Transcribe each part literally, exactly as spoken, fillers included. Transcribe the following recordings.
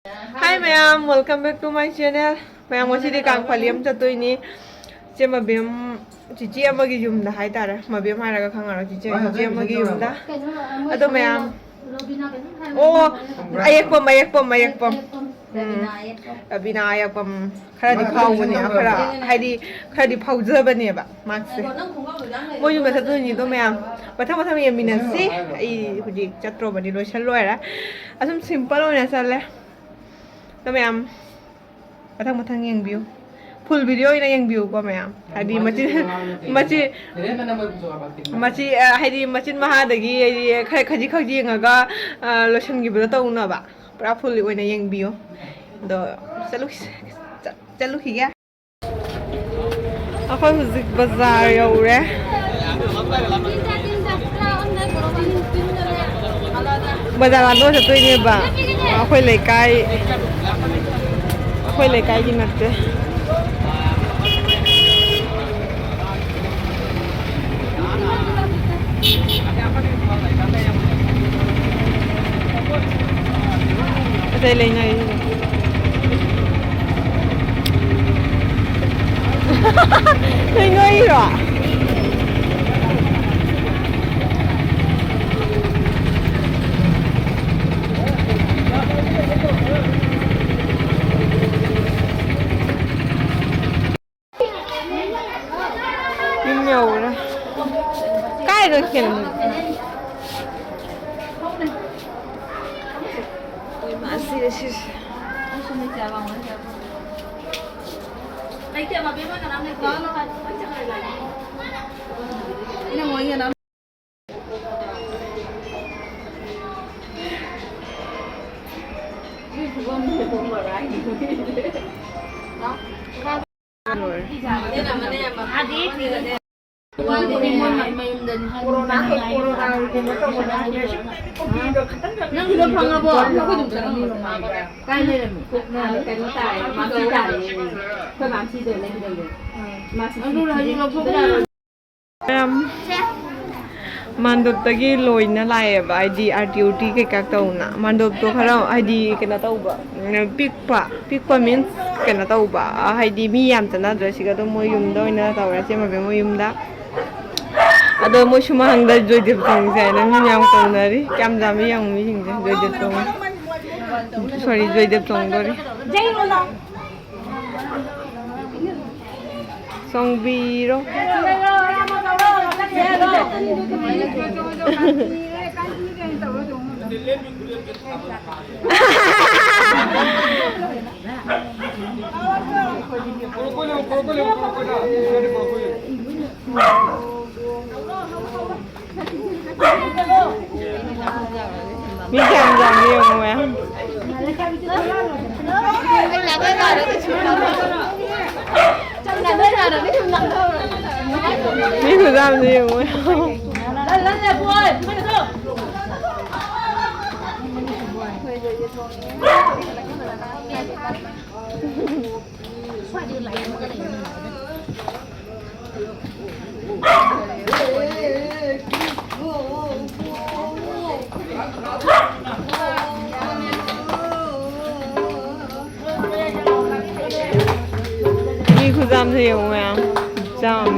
Hi ꯃꯌꯥꯝ, welcome back to my channel. ꯃꯌꯥꯝ, ꯉꯁꯤꯗꯤ ꯀꯥꯡ ꯄꯥꯂꯤ ꯑꯃ ꯆꯠꯇꯣꯏꯅꯤ꯫ ꯆꯦ ꯃꯕꯦꯝ, ꯆꯤꯆꯦ ꯑꯃꯒꯤ ꯌꯨꯝꯗ ꯍꯥꯏꯇꯥꯔꯦ꯫ ꯃꯕꯦꯝ ꯍꯥꯏꯔꯒ ꯈꯪꯉꯔꯣꯏ, ꯆꯤꯆꯦ, ꯆꯤꯆꯦ ꯑꯃꯒꯤ ꯌꯨꯝꯗ꯫ ꯑꯗꯣ ꯃꯌꯥꯝ, ꯑꯣ, ꯑꯌꯦꯛꯄꯝ, ꯑꯌꯦꯛꯄꯝ, ꯑꯌꯦꯛꯄꯝ꯫ ꯎꯝ꯫ ꯔꯕꯤꯅꯥ ꯑꯌꯦꯛꯄꯝ꯫ ꯈꯔꯗꯤ ꯐꯥꯎꯕꯅꯦ, ꯈꯔ, ꯍꯥꯏꯗꯤ, ꯈꯔꯗꯤ ꯐꯥꯎꯖꯕꯅꯦꯕ ꯃꯥꯁꯦ꯫ ꯃꯣꯏ ꯌꯨꯝꯗ ꯆꯠꯇꯣꯏꯅꯤꯗꯣ ꯃꯌꯥꯝ꯫ ꯃꯊꯪ ꯃꯊꯪ ꯌꯦꯡꯃꯤꯟꯅꯁꯤ꯫ ꯑꯩ ꯍꯧꯖꯤꯛ ꯆꯠꯇ꯭ꯔꯣꯕꯅꯤ, ꯂꯣꯏꯁꯜ ꯂꯣꯏꯔꯦ꯫ ꯑꯁꯨꯝ simple ꯑꯣꯏꯅ ꯆꯠꯂꯦ꯫ ꯑꯗꯣ ꯃꯌꯥꯝ ꯃꯊꯪ ꯃꯊꯪ ꯌꯦꯡꯕꯤꯌꯨ꯫ Full video ꯑꯣꯏꯅ ꯌꯦꯡꯕꯤꯌꯨꯀꯣ ꯃꯌꯥꯝ꯫ ꯍꯥꯏꯗꯤ ꯃꯆꯤꯟ, ꯃꯆꯤꯟ, ꯃꯆꯤ-, ꯑ, ꯍꯥꯏꯗꯤ ꯃꯆꯤꯟ ꯃꯍꯥꯗꯒꯤ ꯍꯥꯏꯗꯤ ꯈꯔ ꯈꯖꯤꯛ ꯈꯛ ꯌꯦꯡꯉꯒ, ꯑ, ꯂꯣꯏꯁꯤꯟꯈꯤꯕꯗꯣ ꯇꯧꯅꯕ꯫ ꯄꯨꯔꯥ full ꯑꯣꯏꯅ ꯌꯦꯡꯕꯤꯌꯨ꯫ ꯑꯗꯣ ꯆꯠꯂꯨꯁꯤ-, ꯆꯠ-, ꯆꯠꯂꯨꯈꯤꯒꯦ꯫ ꯑꯩꯈꯣꯏ ꯍꯧꯖꯤꯛ ꯕꯖꯥꯔ ꯌꯧꯔꯦ꯫ ꯕꯖꯥꯔ ꯂꯥꯟꯗꯣꯛ ꯆꯠꯇꯣꯏꯅꯦꯕ꯫ ꯑꯩꯈꯣꯏ ꯂꯩꯀꯥꯏ, ꯑꯩꯈꯣꯏ ꯂꯩꯀꯥꯏꯒꯤ ꯅꯠꯇꯦ꯫ ꯑꯇꯩ ꯂꯩꯅꯔꯤꯁꯦ꯫ ꯅꯣꯏ ꯅꯣꯏꯔꯣ? ꯌꯨꯝ ꯌꯧꯔꯦ꯫ ꯀꯥꯏꯗ ꯀꯩꯅꯣ? ꯍꯣꯏ, ꯃꯥ ꯁꯤꯔꯦ, ꯁꯤꯔꯦ꯫ ꯅꯪꯒꯤꯗꯣ ꯐꯪꯉꯕꯣ? ꯀꯥꯏ ꯂꯩꯔꯝꯃꯤ? ꯀꯩꯅꯣ ꯇꯥꯔꯦ, ꯃꯥꯁꯤ ꯇꯥꯔꯦ꯫ ꯑꯩꯈꯣꯏ ꯃꯥꯁꯤꯗ ꯂꯩꯒꯗꯧꯔꯦ꯫ ꯃꯥꯁꯤ ꯑꯗꯨ ꯍꯧꯖꯤꯛ ꯂꯧꯊꯣꯛꯄ ꯃꯌꯥꯝ, ꯃꯥꯟꯗꯣꯞꯇꯒꯤ ꯂꯣꯏꯅ ꯂꯥꯛꯑꯦꯕ, ꯍꯥꯏꯗꯤ ꯑꯥꯔꯇꯤ ꯎꯔꯇꯤ ꯀꯩꯀꯥ ꯇꯧꯅ꯫ ꯃꯥꯟꯗꯣꯞꯇꯣ ꯈꯔ ꯍꯥꯏꯗꯤ ꯀꯩꯅꯣ ꯇꯧꯕ, ꯎꯝ, ꯄꯤꯛꯄ, ꯄꯤꯛꯄ ꯃꯤꯟꯁ ꯀꯩꯅꯣ ꯇꯧꯕ, ꯍꯥꯏꯗꯤ ꯃꯤ ꯌꯥꯝ ꯆꯠꯅꯗ꯭ꯔꯦ ꯁꯤꯒ, ꯑꯗꯨꯝ ꯃꯣꯏ ꯌꯨꯝꯗ ꯑꯣꯏꯅ ꯇꯧꯔꯦ, ꯆꯦ ꯃꯕꯦꯝ ꯃꯣꯏ ꯌꯨꯝꯗ꯫ ꯑꯗꯣ ꯃꯣꯏ ꯁꯨꯃꯥꯡꯗ ꯖꯣꯏꯗꯦꯕ ꯆꯣꯡꯁꯦ ꯍꯥꯏꯅ ꯃꯤ ꯃꯌꯥꯝ ꯀꯧꯅꯔꯤ꯫ ꯀꯌꯥꯝ ꯌꯥꯝꯃꯤ ꯌꯦꯡꯉꯨ ꯃꯤꯁꯤꯡꯁꯦ, ꯖꯣꯏꯗꯦꯕ ꯆꯣꯡ꯫ ꯁꯣꯔꯤ, ꯖꯣꯏꯗꯦꯕ ꯆꯣꯡꯗꯣꯔꯤ꯫ ꯆꯣꯡꯕꯤꯔꯣ꯫ ꯃꯤ ꯀꯌꯥꯝ ꯌꯥꯝꯃꯤ ꯌꯦꯡꯉꯣ ꯃꯌꯥꯝ꯫ ꯃꯤ ꯈꯨꯌꯥꯝꯗꯣ ꯌꯦꯡꯉꯣ ꯃꯌꯥꯝ꯫ ꯃꯤ ꯈꯨꯌꯥꯝꯁꯦ ꯌꯦꯡꯉꯨ ꯃꯌꯥꯝ꯫ ꯌꯥꯝ꯫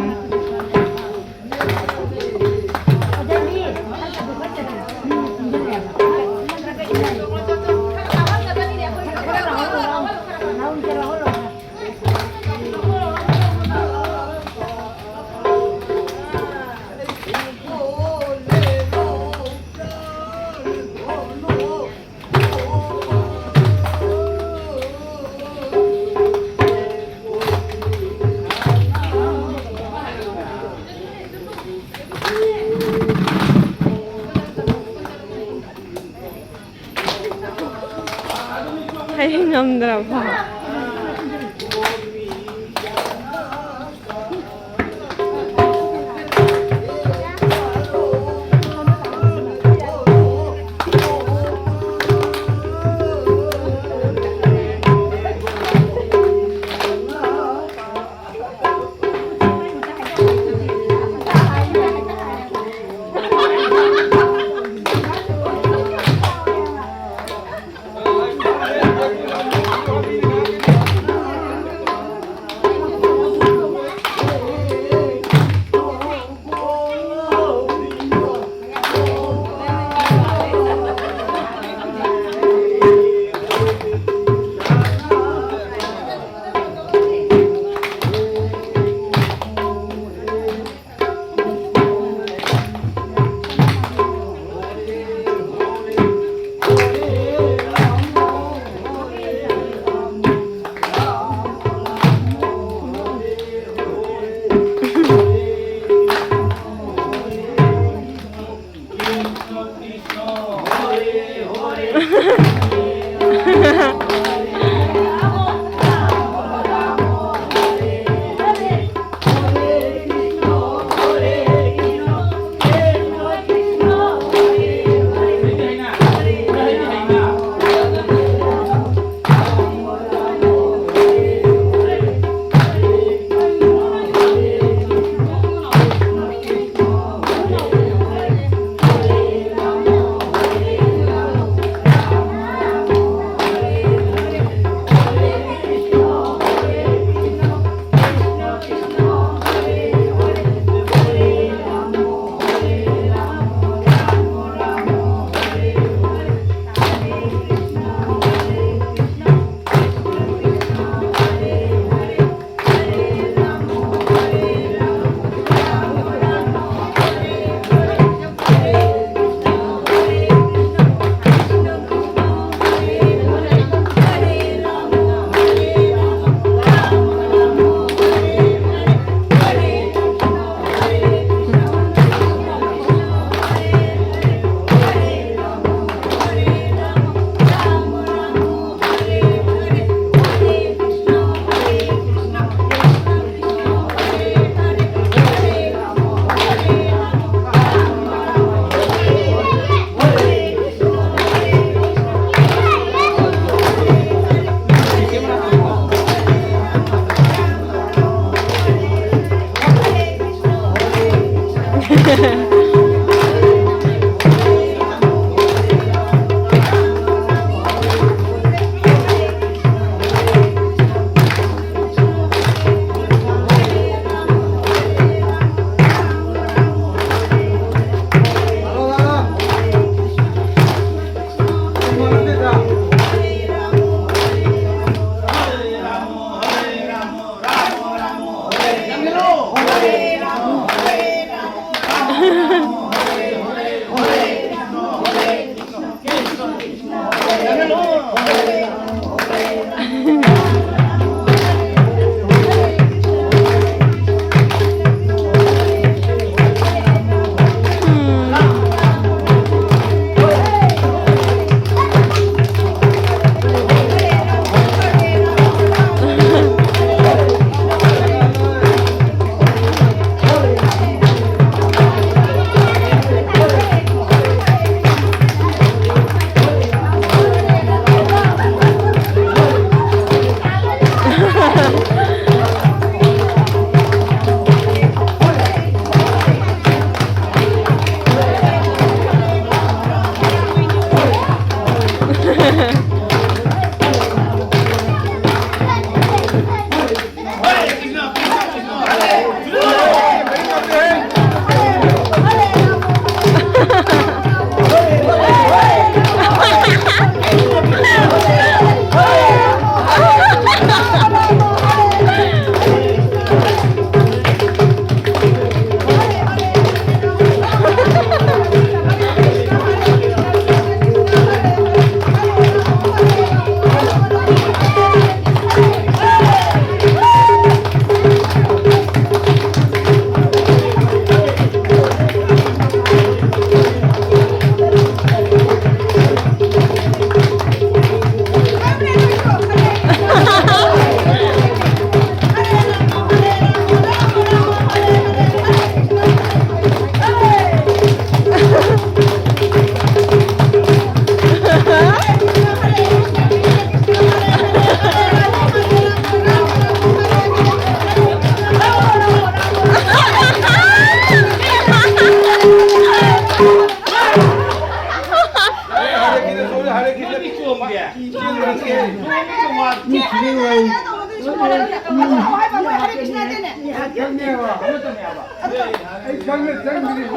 ꯑꯩ ꯉꯝꯗ꯭ꯔꯕꯣ?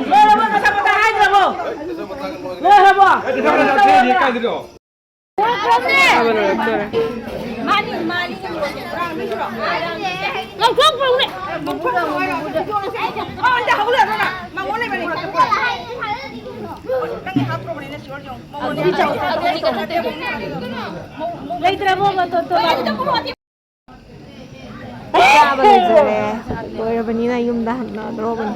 ꯂꯣꯏꯔꯕ? ꯃꯊꯪ ꯃꯊꯪ ꯍꯥꯏꯗ꯭ꯔꯕꯣ? ꯂꯣꯏꯔꯕꯣ? ꯂꯣꯏꯔꯕꯣ? ꯂꯣꯏꯔꯕꯣ? ꯂꯣꯏꯔꯕꯣ? ꯃꯥꯅꯤ, ꯃꯥꯅꯤ꯫ ꯂꯧꯊꯣꯛꯈ꯭ꯔꯣꯅꯦ꯫ ꯑꯣ, ꯑꯝꯇ ꯍꯧꯒꯠꯂꯛꯑꯣ, ꯅꯪ꯫ ꯃꯉꯣꯟ ꯂꯩꯕꯅꯤ꯫ ꯅꯪꯒꯤ ꯍꯥꯞꯇ꯭ꯔꯣꯕꯅꯤꯅ ꯁꯤꯌꯣꯔ ꯌꯦꯡꯉꯣ꯫ ꯃꯉꯣꯟ ꯑꯗꯨꯗꯤ ꯆꯥꯎ-, ꯑꯗꯨꯗꯤ ꯆꯥꯎ-, ꯂꯩꯇ꯭ꯔꯕꯣ, ꯃꯇꯣꯟ ꯇꯣꯟ? ꯆꯥꯕ ꯂꯣꯏꯖꯔꯦ꯫ ꯂꯣꯏꯔꯕꯅꯤꯅ ꯌꯨꯝꯗ ꯍꯟꯅꯗ꯭ꯔꯣꯕꯅꯤ꯫